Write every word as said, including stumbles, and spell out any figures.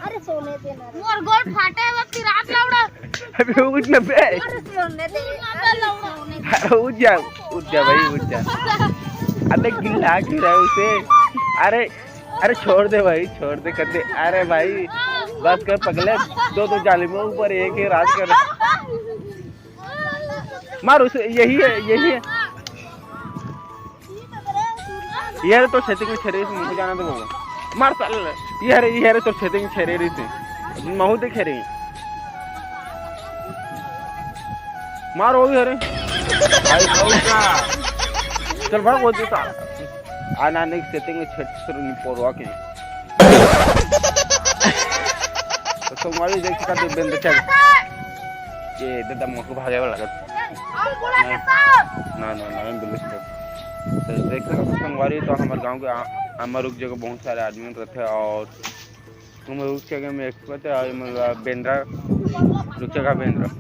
अरे सोने देना रे। मोर गोड़ फाटे हे, बस रात लौड़ा। अबे उठ ना बे। अरे सोने दे। अरे उठ जा, उठ जा भाई, उठ जा। अबे गिल्ला क्यों रहा है उसे? अरे, अरे छोड़ दे भाई, छोड़ दे, कर दे। अरे भाई, बस कर पगले, दो दो जालिमों ऊपर एक ही राज कर। मार उसे, यही है, यही है। ये रे तो setting में छेरे से मुझे जाना तो होगा। मार साले, ये रे, ये रे तो setting छेरे रे से। महू देखे रे। मार हो गया रे। भाई, भाई का? चल भाग, वो दे साला। आना नहीं, setting में छेरे से नहीं पोरवा के। तो संगवारी देख का दे बेंद चल। ये दादा मुझको भागे वाला लगा। ना, ना, ना, ना, बिल्कुल सही। तो देख सकते हो संगवारी, तो हमारे गांव के आ-, अमर रुख जगह बहुत सारे आदमी रहते हैं और हम रुख जगह में expert है और मतलब बेंद्रा, रुख जगह बेंद्रा।